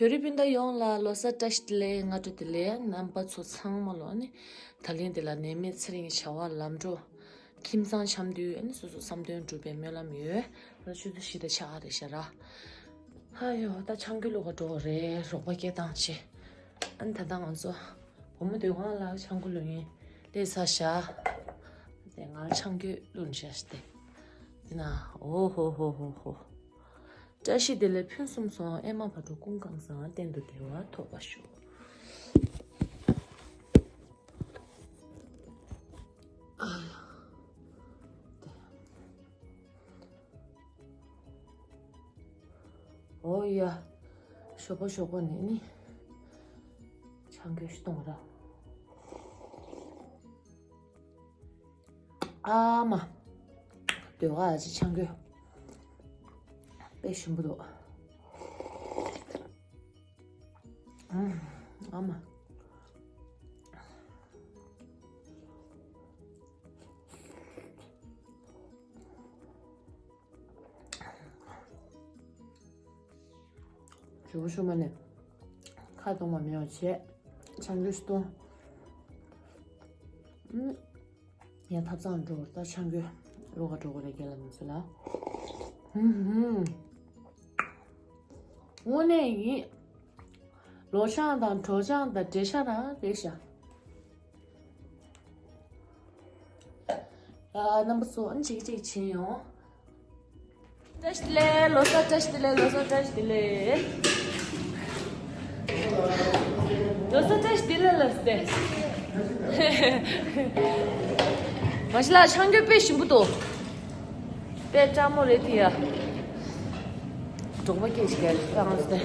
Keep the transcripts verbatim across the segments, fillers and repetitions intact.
བོད་རིགས་སྤུན་ཟླ་ཡོངས་ལ་ལོ་གསར་བཀྲ་ཤིས་བདེ་ལེགས། སྔ་དྲོ་བདེ་ལེགས། རྣམ་པ་ཚོ་ཚང་མ་ལོ་ནི་ད་ལན་འདི་ལ་ནད་མེད་ཚེ་རིང་བྱ་བ་ལམ་འགྲོ། ཁྱིམ་ཚང་འཆམ་མཐུན། ཨ་ནི་སོ་སོ་བསམ་དོན་འགྲུབ་པའི་སྨོན་ལམ་ཡོད། ད་ཆུ་ཚོད་བཞི་དང་ཕྱེད་ཀ་རེད་ཤག་ར། ཧ་ཡོ། ད་ཆང་རྒྱུན་བླུག་ག་འགྲོ་དགོས་རེད། རོགས་པ་སྐད་བཏང་བྱས། ཨ་ནི་ད་ལྟ་ང་ཚོ་བུ་མོ་སྡོད་ཁང་ལ་ཆང་རྒྱུན་བླུག་ཡིན། སླེབས་ཚར་ཤག་དེ་ང་ཆང་རྒྱུན་བླུག་ནས་བཞག་ཤག་དེ། དེ་ན་ཨོ་ཧོ་ཧོ་ཧོ་ཧོ། བཀྲ་ཤིས་བདེ་ལེགས་ཕུན་སུམ་ཚོགས། ཨེ་མ་བག་དྲོ་ཀུན་གང་བཟང་། གཏན་དུ་བདེ་བ་ཐོབ་པར་ཤོག། ཨོ་ཡ། ཞོགས་པ་ཞོགས་པ་ནས་ནི་ཆང་རྒྱུན་ཞིག་བཏུང་ར། ཨ་མ། ཟློས་གར་ཅིག་ཆང་རྒྱུན་དཔེ་ཞིམ་པོ་འདུག། ཨ་མ། ཞུ་བ་ཞུ་མ་ནས་ཁ་གཏོང་བ་མེད་པ་བྱས། ཆང་རྒྱུན་ཞིག་བཏུང་། ཡང་ཐབ་ཚང་འགྲོ་བར་ད་ཆང་རྒྱུན་བླུག་ག་འགྲོ་དགོས་རེད། རྒན་ལགས་མི་ཚོ་ལ། ཧུམ་ཧུམ། དངོས་གནས་ཡིན། ལོ་ཆང་དང་གྲོ་ཆང་དང་འབྲས་ཆང་རང་རེད་ཤག། ཨ། རྣམ་པ་ཚོ་ཨ་ནི་གཅིག་གཅིག་བྱིན་ཡོང་། བཀྲ་ཤིས་བདེ་ལེགས། ལོ་གསར་བཀྲ་ཤིས་བདེ་ལེགས། ལོ་གསར་བཀྲ་ཤིས་བདེ་ལེགས། ལོ་གསར་བཀྲ་ཤིས་བདེ་ལེགས་ལགས་སེ། མ་གཞི་ལ་ཆང་རྒྱུན་དཔེ་ཞིམ་པོ་འདུག། དཔེ་སྤྲང་མོ་རེད་དེ་ཡ། འབྲོག་པ་སྐད་ཅིག་ག་རེ་བཏང་སྟེ།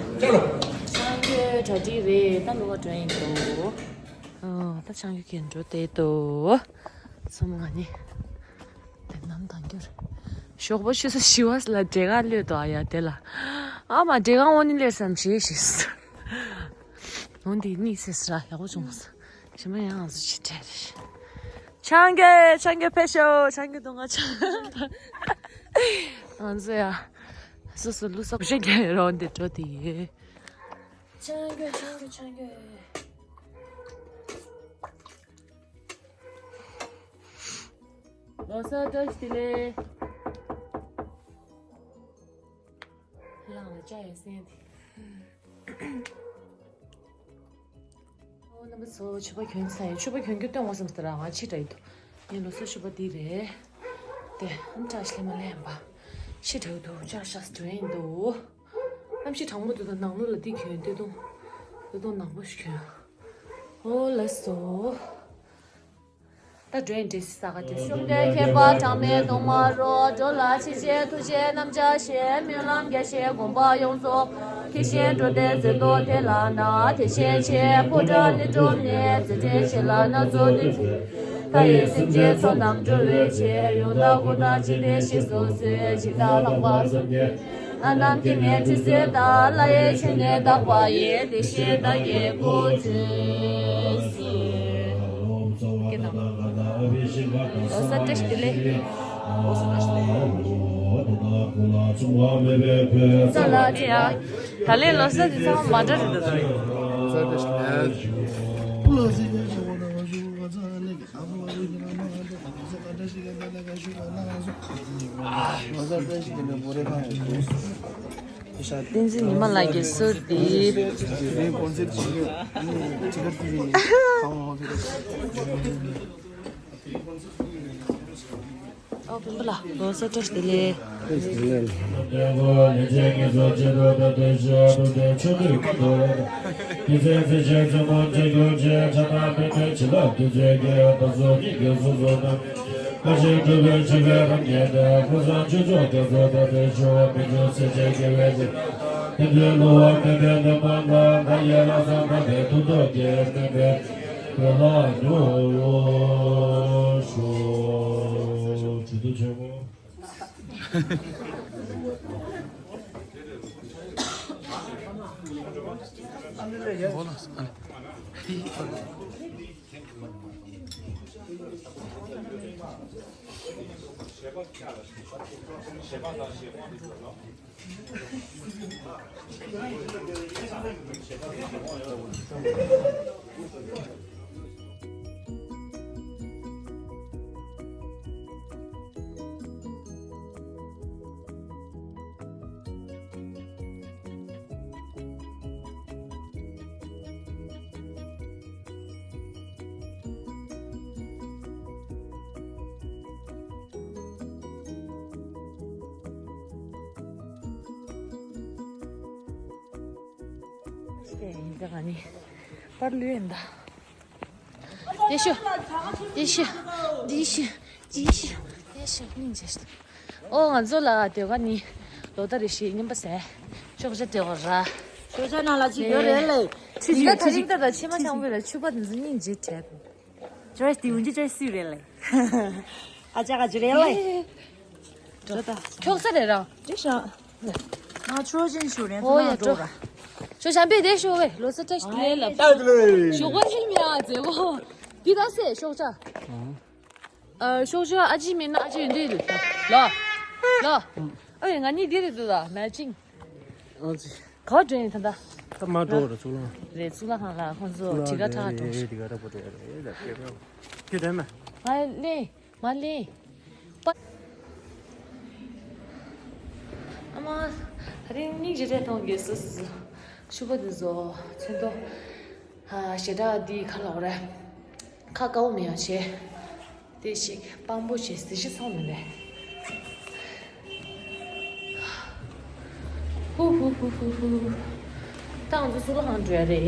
ཆང་རྒྱུན་གྲ་སྒྲིག་རེད། ད་ལོག་ག་འགྲོ་ཡིན་འདུག། ཨ། ད་ཆང་རྒྱུན་གྱིས་འགྲོ་བསྡད་འདུག། ཚང་མ་ང་གཉིས་དེ་ནམ་དང་འགྱུར། ཞོགས་པ་ཆུ་ཚོད་བཞི་པ་ལ་འབྲས་སྒང་གློད་འདུག། ཨ་ཡ་དེ་ལ། ཨ་མ། འབྲས་སྒང་འོ་ནི་སླེབས་སམ་ཞེས་ཞེས། འོ་འདི་གཉིད་སད་སི་ར། ཡག་པོ་བྱུང་སོང་། ཞི་མ་ཡང་ང་ཚོ་ཕྱི་དྲན་རེད། ཆང་རྒྱུན། ཆང་རྒྱུན་ཕེབས་ཤོག། ཆང་རྒྱུན་འདུག་ང་ཆང་། ང་ཚོ་ཡ། སོ་སོ་ལུས་སྲོག་ཤིག་རྒྱག་རོགས་འདི་འགྲོ་དེ་ཡོད། ཆང་རྒྱུན། ཆང་རྒྱུན། ཆང་རྒྱུན། ལོ་གསར་བཀྲ་ཤིས་བདེ་ལེགས། ལངས་ལ་ལྕགས་ཡོད་སེམས་དེ། ཨོ་རྣམ་པ་ཚོ་མཆོད་པ་གྱོན་ཚར་ཡོད། མཆོད་པ་གྱོན་རྒྱུ་སྟོན་དགོས་བསམ་སྟེ་ར་ང་ཕྱི་དྲགས་ཡོད་དོ། ངའི་ལོ་གསར་མཆོད་པ་འདི་རེད། དེ་ཨམ་ཅག་ཤི་ལེ་མ་ལེ་ཡིན་པ། ཕྱི་དྲགས་འདུག། ཅག་ཤག་སི་འགྲོ་ཡིན་འདུག། གནམ་གཤིས་གྲང་མོ་འདུག་དང་ནང་ལོགས་ལ་འདི་གྱོན་སྟོད་ཐུང་། སྟོད་ཐུང་ནག་པོ་ཞིག་གྱོན། ཨོ་ལགས་སོ། ད་འགྲོ་ཡིན་འདྲེ་སི་ས་ག་དེ་སུ། བསམ་གཏན་ཁྱད་པར་གྲངས་མེད་སྟོང་མ་རོ། འགྲོ་ལ་ཕྱིན་ཆད་ཐུགས་རྗེ་རྣམ་གཅགས་ཞེས། སྨོན་ལམ་རྒྱ་ཆེ་སྒོམ་པ་ཡོངས་རྫོགས། དེ་བཞིན་འགྲོ་དོན་མཛད་དོ་དེ་ལ་ན། དེ་བཞིན་ཆེས་ཕོ་བྲང་ནི་གྲོམ་ནས། མཛད་འཕྲིན་ཆེ་ལ་སྣ་ཚོགས་འདི། མཐའ་ཡས་སེམས་ཅན་ཚོགས་རྣམས་སྒྲོལ་བའི་ཕྱིར། ཡང་དག་འཁོར་དང་འཇིག་རྟེན་གཤེགས་སུ་གསོལ། འཇིག་དང་ལྷག་པ་སངས་རྒྱས་རྣམས་ཀྱི་ངོ་བོར་གསོལ་ལ། ལྷ་ཡི་མཆོད་གནས་དག་པ་ཡི། དེ་བཞིན་བདག་གི་སྐུ་མཚན་གསོལ། ལོ་གསར་བཀྲ་ཤིས་བདེ་ལེགས། ལོ་གསར་བཀྲ་ཤིས་བདེ་ལེགས། ད་ལན་ལོ་གསར་དེ་ཚང་མ་མ་འདྲ་རེད་འདུག། ལོ་གསར་བཀྲ་ཤིས་བདེ་ལེགས། བསྟན་འཛིན་ཉི་མ་ལགས་ཀྱིས་གསོལ་ཏེ། ཨོ་སྤུན་པ་ལགས་ལོ་གསར་བཀྲ་ཤིས་བདེ་ལེགས། ཡིན་ད་ག་ནི་པར་ལུས་ཡིན་ད། དེ་ཤོ། དེ་ཤོ། དེ་ཤོ། དེ་ཤོ། དེ་ཤོ། སྙིང་རྗེ་ཤོ། ཨོ་ང་ཚོ་ལ་དེ་ག་ནི་ལོ་ལྟར་རེ་བཞིན་རྔན་པ་ཟས་ཤོག་བྱ་སྤྲད་པ་ར། ཤོག་བྱ་ནང་ལ་ཅིག་ཡོད་རེད་ལེ། ཁྲི་ཆུ་ཁྲི་ཆུ། ད་རིང་ད་ད་ཕྱི་མ་ཆང་བུ་ལ་ཆུ་པ་དེ་ཚོ་སྙིང་རྗེ་བྲལ། ཅོ་ཡ་དེ་འུན་ཅི་ཅོ་ཡ་སུས་རེད་ལེ། ཨ་ཅག་ག་ཅི་རེད་ལེ། འགྲོ་ད། ཁྱོག་ས་རེད་རང་། ཅི་ཤ། ང་ཆོས་ཅན་ཞུ་རེད། ཨོ་ཡ་འགྲོ། ཆོས་བྱམས་པས་དེ་ཞུ་བས་ལོ་ས་ཏྲ་ལེ་ལབ། ཞུ་བ་ཞིག་མེད་ཨ་ཛེ་གོ། འདི་ད་སེ་ཤོག་ཅག་ཨ་ཤོག་ཅག་ཨ་ཅི་མིན་ན་ཨ་ཅི་ཡོད་འདི་ལོ། ལོ། ཨོ་ཡ་ང་གཉིས་འདི་རེད་འདུག་ད་མེ་ཅིང་། ཨ་ཙི། ག་བ་འགྲོ་ཡིན་ད་ད། ད་མ་འགྲོ་ར་གཙུག་ལག་རེད་གཙུག་ལག་ཁང་ལ་ཁོང་ཚོ་གཙུག་ལག་དྲི་ག་ཁྲག་འགྲོ་རེད་ཞིག་དྲི་ག་ཁྲག་པོ་འགྲོ་ཡ་རེད་ལ་ཁྱོད་རང་། ཁྱོད་དྲན་མ། ང་ལེ། མ་ལེ། པ། ཨ་མ། ད་རིང་སྙིང་རྗེ་རེད་མཐོང་གི་སུ་སུ་སུ། ཕྱུ་པ་འདི་ཚོ་ཚོན་མདོག་ཨ་ཞེ་དྲག་འདི་ཁ་ལོག་རེད། ཁ་དཀར་པོ་མི་ཡོང་བྱས། དེ་ཞིག་དཔང་པོ་བྱས་ཟི་ཞིག་ཚང་མི་ལས། ཧུ་ཧུ་ཧུ་ཧུ་ཧུ། ད་ང་ཚོ་གཙུག་ལག་ཁང་འགྲོ་ཡ་རེད།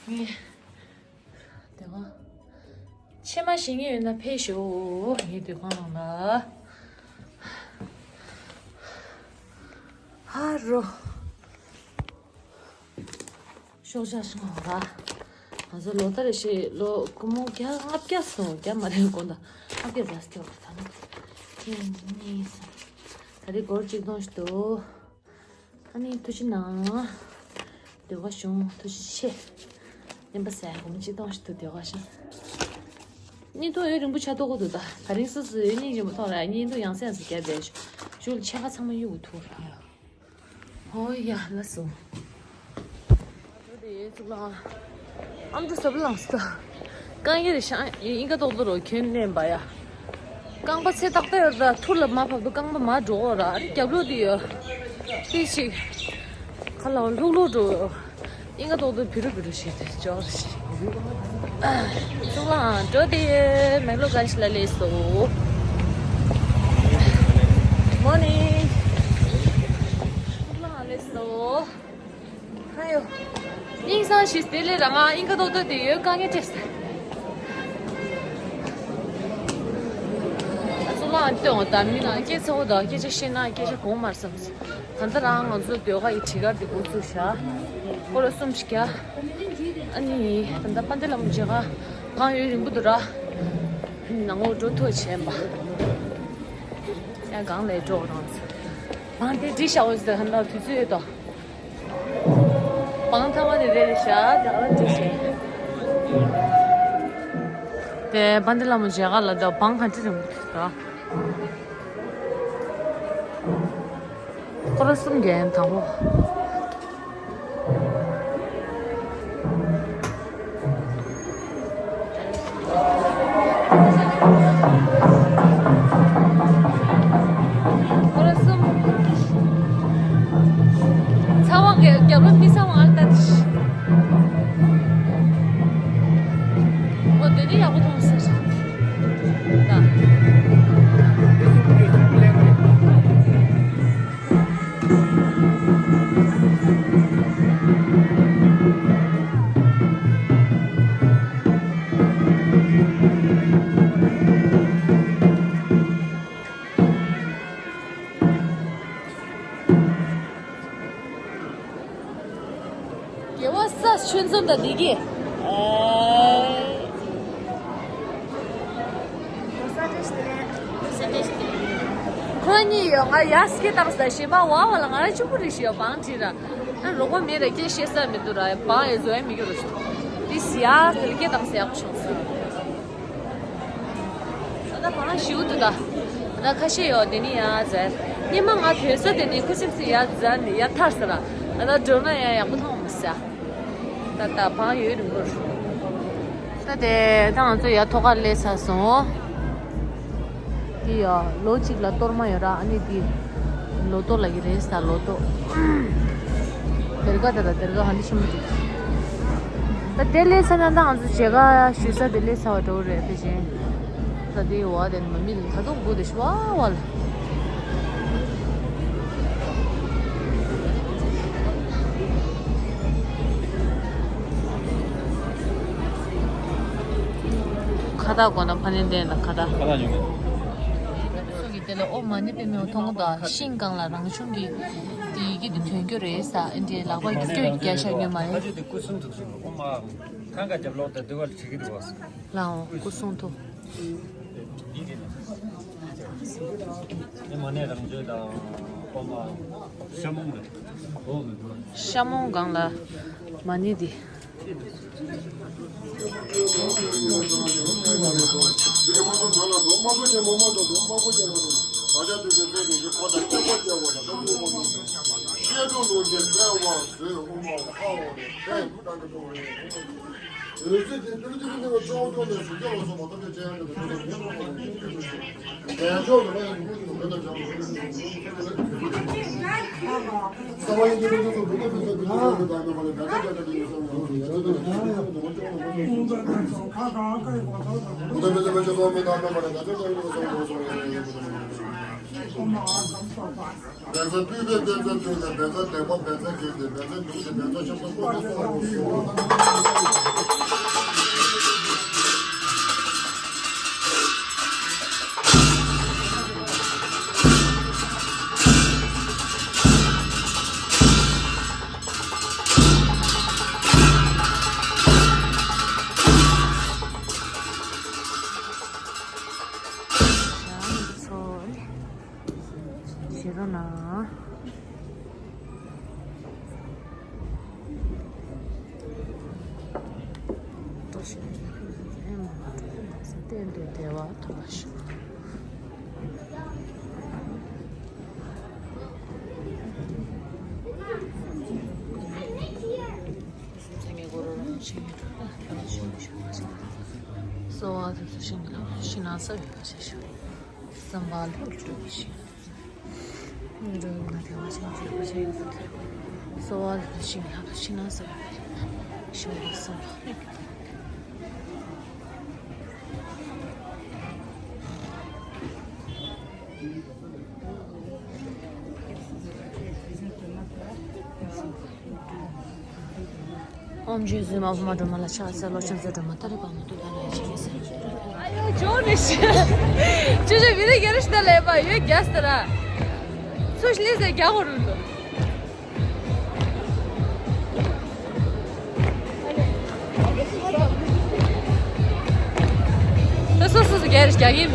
ངས། དེ་བ། ཕྱེ་མ་ཞིག་ངས་ཡོད་ན་ཕེབས་ཤོག་ངའི་སྡོད་ཁང་ནང་ལ། ཧ་རོ། ཤོག་བྱ་ཤོག་ར། ང་ཚོ་ལོ་ལྟར་རེ་བཞིན་ལོ་སྒོར་མོ་བརྒྱ་ལྔ་བརྒྱ་སོང་བརྒྱ་མ་རེད་དགོངས་དག་ལྔ་བརྒྱ་ཙམ་སྐྱོར་བ་དང་། ཁྱེད་གཉིས་སོང་། ད་རེས་སྒོར་གཅིག་སྟོང་ཞིག་འདུག་ཨ་ནི་ཐུགས་རྗེ་གནང་། ཟློས་གར་བྱུང་ཐུགས་རྗེ་ཆེ། རྔན་པ་ཟས་སྒོར་མོ་གཅིག་སྟོང་ཞིག་འདུག་ཟློས་གར་བྱུང་། བརྙན་ཐུང་ཡུན་རིང་པོ་ཆགས་ཐུབ་ཀྱི་འདུག་ད་ད་རིང་སོ་སོའི་བརྙན་རིང་པོ་མཐོང་ར་བརྙན་ཐུང་ཡང་སེ་ཡང་སེ་བརྒྱབ་པས་ཞུ་ལ་ཕྱེད་ཀ་ཚང་མ་གཡུག་གི་ཐུག་ར། ཧོ་ཡ་ལ་སོང་། ཨ་འདྲ་ཟབ་ལངས་སོ། རྐང་གཡས་རེ་ཤང་ཨིན་ཀ་ཏོག་ཏོ་རོ་གྱོན་ལེན་པ་ཡ། རྐང་པ་ཚེ་ཏག་ཏག་ཡོད་ད་ཐུར་ལ་མ་བབས་དུ་རྐང་པ་མ་འགྲོ་འོ་ར་ཨ་རི་རྒྱབ་ལོག་དེ་ཡོད། ཏི་ཞིག་ཁ་ལ་ལྷུག་ལྷུག་འགྲོ། ཨིན་ཀ་ཏོག་ཏོ་བི་རུ་བི་རུ་ཞིག་དེ་ཅོག་ཞིག་གཙུག་ལག་ཁང་འགྲོ་དེ་མེག་ལོ་གན་ཞིག་ལ་སླེབས་སོ། མོར་ནིང་། གཙུག་ལག་ཁང་སླེབས་སོ། ཧ་ཡོ། སྙིང་སང་ཞིག་དེ་ལས་རང་ང་ཨིན་ཀ་ཏོག་ཏོ་དེ་ཡོད་དཀའ་ངལ་འཕྲད་སོང་། གཙུག་ལག་ཁང་སྟོན་འོ་ད་མི་ལ་སྐད་ཚ་བོ་དང་སྐད་ཆ་བཤད་ན་སྐད་ཆ་གོང་མར་བསམ་སོང་། ད་ལྟ་རང་ང་ཚོ་ཟློས་གར་གྱི་བྲིས་སྐར་འདི་འགོ་ཚུགས་ཤག་སྐོར་ར་གསུམ་ཞིག་རྒྱག་ཨ་ནི་ད་ལྟ་དཔལ་ལྡན་ལྷ་མོ་མཇལ་ཁ་བང་ཡུན་རིང་པོ་འདུག་ར། ཨ་ནི་ནང་ལོགས་འགྲོ་ཐུབ་བྱས་པ། ཡང་སྒང་ལ་འགྲོ་རང་ཚོ། བང་དེ་བྲིས་བཞག་འོང་ཟེར་ཧ་ན་དུས་ཚོད་ཡོད་དོ། བང་ཐ་མ་ནི་རེད་རེད་ཤག་དེ་ག་ལ་བྲིས་བྱས། དེ་དཔལ་ལྡན་ལྷ་མོ་མཇལ་ཁ་ལ་ད་བང་ག་འདྲ་རིང་པོ་འདུག་ད། སྐོར་ར་གསུམ་བརྒྱབ་དང་པོ། སྐོར་ར་གསུམ། ཚ་བ་གི་རྒྱབ་ལོགས་མི་ཚ་བ་ཨ་ལྟ་དེ། འོ་དེ་ནི་ཡག་པོ་མཐོང་སོང་། ད། རྒྱལ་བ་ས་ཆོས་འཛོམས་དང་བདེ་སྐྱིད། ཨེ། ཁོ་གཉིས་ཡོད་ང་ཡ་སྐད་བཏང་ས་ཞེ་མ་བ་བ་ལ་ང་ར་ཆུང་པོ་རེད་ཞེས་བང་བྲིས་ར། ཨ་རོགས་པ་མེད་ར་སྐད་བཤད་ས་མི་འདུག་ར་བང་ཡ་བཟོ་ཡ་མི་འགྱུར་ར་ཞུ། དེ་ཞི་ཡ་ཟེར་སྐད་བཏང་ས་ཡག་པོ་བྱུང་སོང་། ད་ལྟ་བང་ཞིག་འདུག་ད། ད་ཁ་ཤས་ཡོད་དེ་ནི་ཡ་ཟེར། སྙེ་མ་ང་དོན་ས་དེ་ནི་ཁུ་སིམ་སི་ཡ་ཟེར་ནི་ཡ་ཐར་ཟེར་ར། ཨ་ད་འགྲོ་ན་ཡང་ཡག་པོ་མཐོང་མི་ཤེས། ད་ད་བང་ཡོད་རིང་པོར། ད་དེ་ད་ང་ཚོ་ཡར་ཐོག་ཁར་སླེབས་ཚར་སོང་། འདི་ཡ་ལོ་གཅིག་ལ་གཏོར་མ་ཡོད་ར། ཨ་ནི་འདི་ལོ་ཏོག་ལབ་ཀྱི་རེད་ས། ལོ་ཏོག། སྡེར་ཁ་དེ་ལ་སྡེར་ཁ་ཧ་ལས་ཆེན་པོ་འདུག། ད་དེ་སླེབས་ཚར་ན་ད་ང་ཚོ་མཇལ་ཁ་ཞུ་ས་དེ་སླེབས་ཚར་བ་འདྲ་བོ་རེད། ཕལ་ཆེར་ད་དེ་བ་དེ་ནི་མ་མི་ད་དུང་སྒུག་བསྡད་ཤག་པ་བ་ལ། ཁ་བཏགས་དགོས་ན་ཕ་ནས་བསྟན་དང་། ཁ་བཏགས། ཁ་བཏགས་ཉོ་གི། སོ་གི་དེ་ལ་ཨོཾ་མ་ཎི་པདྨེ་ཧཱུྃ་མཐོང་གི་འདུག། ཤིང་སྒང་ལ་རང་བྱུང་གི་དེ་ཡི་གེ་དེ་ཐོན་རྒྱུ་རེད་ས། ཨེ་འདྲའི་ལག་པ་སྐྱོ་རྒྱག་ཤག་ཉོས་མ་རེད། ཁ་ཆུ་དེ་སྐུ་གསུང་ཐུགས་སུ་ཨོཾ་མ་ཧཱུྃ། ཐང་ག་རྒྱབ་ལོགས་དེ་འདུག་ག་བྲིས་ཀྱི་འདུག་བ། ལའོ་སྐུ་གསུང་ཐུགས། ཨེ་མ་ཎི་རང་བྱོན་དང་ཨོཾ་མ་ཧཱུྃ། ཤ་མོང་རེད། ཤ་མོང་སྒང་ལ་མ་ཎི་འདི། ཞེ་རོ་ན། གཏན་དུ་བདེ་བ་ཐོབ་པར་ཤོག། གསོལ་བ་འདེབས་སོ་ཞིང་ཁམས་ཕྱི་ནང་གསལ་བའི་བཀའ་ཆེ་ཞུ། བསམ་པ་ལྷུན་གྱིས་གྲུབ་པའི་ཞིང་། འགྲོ་བའི་ལམ་ལ་བདེ་བ་ཅན་གྱི་བཀའ་ཆེན་ཡོད་པ་དེར། གསོལ་བ་འདེབས་སོ་ཞིང་ཁམས་ཕྱི་ནང་གསལ་བའི་བཀའ་ཆེན་ཞུ་བ་གསུངས་པ། ཨོམ་ཆོས་བཟོས་མ་ཕོ་མ་སྒྲོལ་མ་ལ་ཕྱག་འཚལ་ལོ། ཕྱག་འཚལ་སྒྲོལ་མ་ཏཱ་ལའི་པདྨོ་ཏུ་ཏཱ་ལ་ཡ་ཆེ་གེ་སར། ཨ་ཡོ་ཇོ་ནི་ཤི། ཅོ་ཅོ་བི་རི་ག་རི་ཤི་ད་ལེ་པ་ཡོད་རྒྱ་སྟ་ར། ཚུ་ཤི་ལི་ཟེ་རྒྱ་གོ་རུ་དུ། ད་སོ་སོ་སོ་རྒྱ་རི་རྒྱ་གིམ།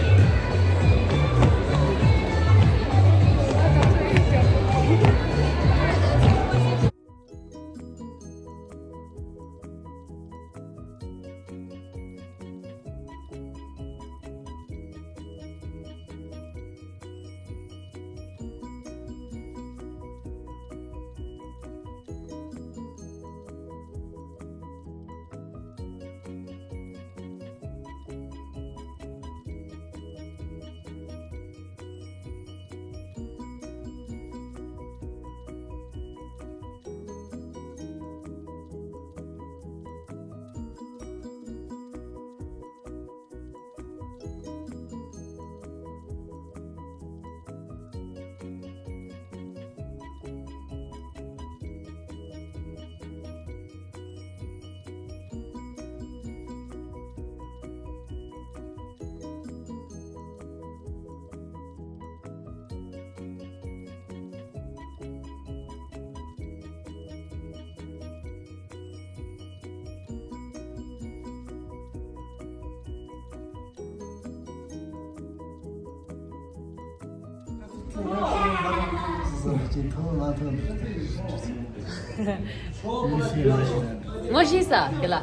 ངོ་ཤེས་ས་དེ་ལ།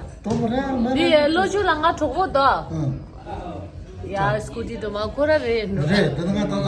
འདི་ལོ་ཆུ་ལ་ང་གྲོགས་པོ་དོ། ཡ་སྐུ་དྲི་དུ་མ་ཁོ་ར་རེད། རེད་དེ་ང་ད་ལ།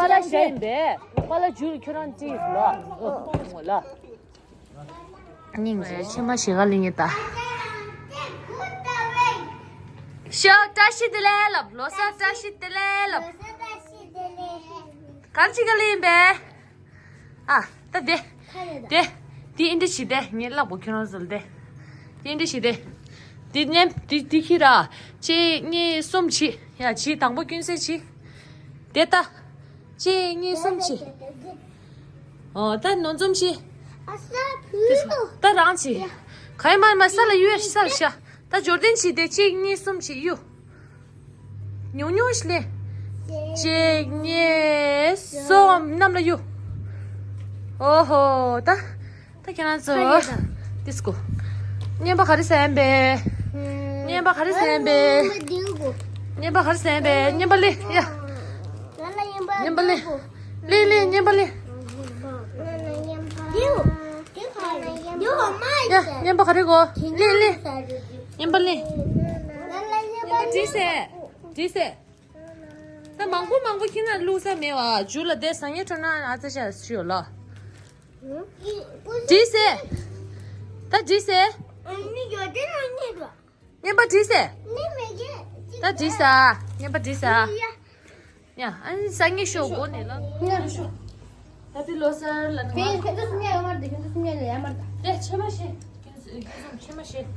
པཱ་ལགས་ཞིག་ཡིན་པས། པཱ་ལགས་འཇུ་ལ་ཁྱོད་རང་ཅི་ཡིན་ལ། ཨོ་ལ། སྙིང་རྗེ། ཕྱི་མ་ཞིག་ག་ལེན་གྱི་ད། ཤོ་བཀྲ་ཤིས་བདེ་ལེགས་ལབ། ལོ་གསར་བཀྲ་ཤིས་བདེ་ལེགས་ལབ། གར་ཅི་ག་ལེན་པས། ཨ། ད་དེ། དེ། དེ་ཨིན་དྲི་བྱེད་དེ། ངས་ལབ་དགོས། ཁྱོད་རང་ཚོ་ལ་དེ། དེ་ཨིན་དྲི་བྱེད་དེ། དེ་ནས་དེ་དེ་ཁྱེར་ར། གཅིག་གཉིས་གསུམ་བྱེད། ཡ་བྱེད། དང་པོ་ཀུན་གསལ་བྱེད། དེ་ལྟ། གཅིག་གཉིས་གསུམ་བྱེད། ཨོ་ད་ནོར་འཛོམས་བྱེད། ད་རང་བྱེད། ག་ཡི་མར་མར་ས་ལ་གཡུག་ས་ལ་བཞག་ད་འབྱོར་ལྡན་བྱེད་དེ། གཅིག་གཉིས་གསུམ་བྱེད་གཡུག་ཉུང་ཉུང་ཞིག་ལས། གཅིག་གཉིས་གསུམ་གནམ་ལ་གཡུག་ཨོ་ཧོ་ད། ད་ཁྱེད་རང་ཚོ། ཏིས་ཀོ། རྔན་པ་ག་རེ་ཟ་ཡིན་པས། རྔན་པ་ག་རེ་ཟ་ཡིན་པས། རྔན་པ་ག་རེ་ཟ་ཡིན་པས། རྔན་པ་ལེན་ཡ། རྔན་པ་ལེན། ལེན་ལེན། རྔན་པ་ལེན། ཡ། རྔན་པ་ག་རེ་དགོས། ལེན་ལེན། རྔན་པ་ལེན། རྔན་པ་དྲིས་སེ། དྲིས་སེ། ད་མང་པོ་མང་པོ་ཁྱེར་ན་བླུགས་ས་མེད་པ། འཇུ་ལ་དེ་ཟ་ངེ་འཕྲོ་ན་ཨ་ཙི་ཤ་ཞུ་ལ། དྲིས་སེ། ད་དྲིས་སེ། རྔན་པ་དྲིས་སེ། ད་དྲིས་ས། རྔན་པ་དྲིས་ས། ཡ། ཨ་ནི་ཟ་ངེ་ཤོག་སྒོ་ནས་ལ། ད་དེ་ལོ་གསར་ལ་ནི་མ། ཁྱེད་ཚོ་སུམ་ཡ་ཡོད་མ་རེད། ཁྱེད་ཚོ་སུམ་ཡ་ལ་ཡ་མ་རེད། དེ་ཕྱེ་མ་ཤེས། ཁྱེད་ཚོ་ཁྱེད་ཚོ་ཕྱེ་མ་ཤེས།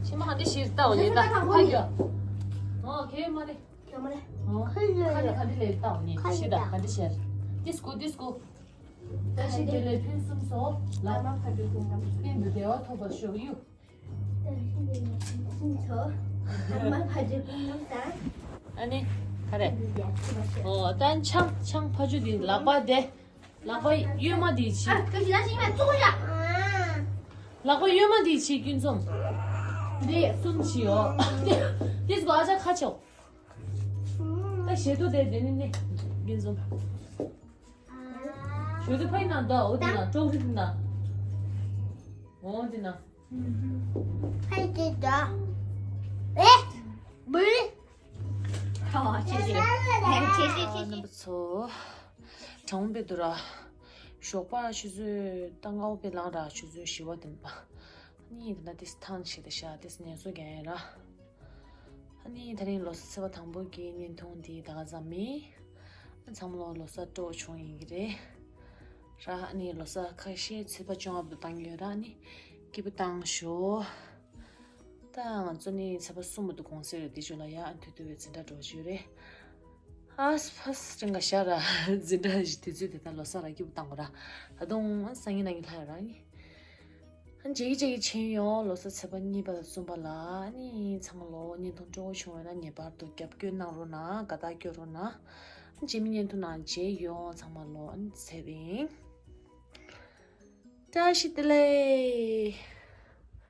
ཕྱེ་མ་ག་འདྲ་ཞིག་ལྟ་འོ་ལེ། ད་ཁ་གྱོ། ཨོ་ཁེ་མ་རེད། ཁ་ལ་ཁ་ལ་ལས་ལྟ་འོ་ནི་ཤི་ད་ག་འདྲ་ཤར། ཏིས་ཀོ་ཏིས་ཀོ། ད་ཤི་དེ་ལས་ཕུན་སུམ་ཚོགས་ལ། ཕན་དུ་བདེ་བ་ཐོབ་པར་ཤོག་ཡུ། ཨ་ནི། ག་རེ། ཨོ་ད་ཆང་ཆང་ཕ་ཆུ་དེ་ལག་པ་དེ། ལག་པ་གཡོན་མ་དེ་ཕྱིས། ལག་པ་གཡོན་མ་དེ་ཕྱིས་ཀུན་འཛོམས། དེ་གསུམ་ཕྱིས་ཡོ། དེ་ཟུག་ཨ་ཅག་ཁ་ཆོག་ད་ཞེ་ཏོ་དེ་དེ་ནི་ནི་ཀུན་འཛོམས། ཞུ་དུ་ཕ་ཡི་ན་ད་འོ་དེ་ན་ཀྲོག་རི་དེ་ན། འོ་དེ་ན། ཕ་ཡི་དེ་ད། ཨེ། མི། ཨོ་ཆེ་ཆེ། ཆེ་ཆེ་ཆེ་ཆེ། རྣམ་པ་ཚོ། གྲང་པོ་དཔེ་འདུག་ར། ཞོགས་པ་ཆུ་ཚོད་ད་ལྔ་པ་དཔེ་ལངས་ར་ཆུ་ཚོད་བཞི་པ་དེ་ནས་པ། ཨ་ནི་དེ་ན་དེ་ཐང་ཆེ་དེ་ཤ་དེ་ནས་སོ་རྒྱག་ཡིན་ར། ཨ་ནི་དེ་རིང་ལོ་གསར་ཚེས་པ་དང་པོ་གི་བརྙན་ཐུང་འདི་ད་ག་ཙམ་མིན། ཨ་ཚང་མ་ལོ་ལོ་གསར་སྤྲོ་བྱུང་ཡིན་གྱི་རེད། ར་ཨ་ནི་ལོ་གསར་ཁ་ཤས་ཚེས་པ་བཅོ་ལྔ་བར་དུ་བཏང་གི་ཡོད་ར། ཨ་ནི་སྐྱིད་པོ་བཏང་ཤོག་ད་ང་ཚོ་ནི་ཚེས་པ་གསུམ་བར་དུ་དགོང་ཟས་རེད། དེ་ཆོ་ལ་ཡ་ཨ་མཐུ་མཐུ་བའི་འཛིན་གྲྭ་འགྲོ་རྒྱུ་རེད། ཨ་ཕ་སྤྲིན་ག་ཤ་ར་འཛིན་གྲྭ་ཞིག་དུས་ཚོད་དེ་ད་ལོ་གསར་ར་སྐྱིད་པོ་བཏང་གོ་ར། ད་དུང་ཨ་སང་ཉིན་གནངས་ཉིན་ལྷ་ཡོད་ར་ནི། ཨ་མཇལ་གི་མཇལ་གི་ཆེན་ཡོང་ལོ་གསར་ཚེས་པ་གཉིས་པ་དང་གསུམ་པ་ལ་ཨ་ནི་ཚང་མ་ལོ་བརྙན་ཐུང་སྤྲོ་བོ་བྱུང་བས་ན་ངེས་པར་དུ་རྒྱབ་སྐྱོར་གནང་རོགས་གནང་། དགའ་རྟགས་སྐྱོར་རོགས་གནང་། ཨ་རྗེས་མའི་བརྙན་ཐུང་ནང་མཇལ་ཡོང་། ཚང་མ་ལོ་ཨ་ནི་ཚེ་རིང་བཀྲ་ཤིས་བདེ་ལེགས།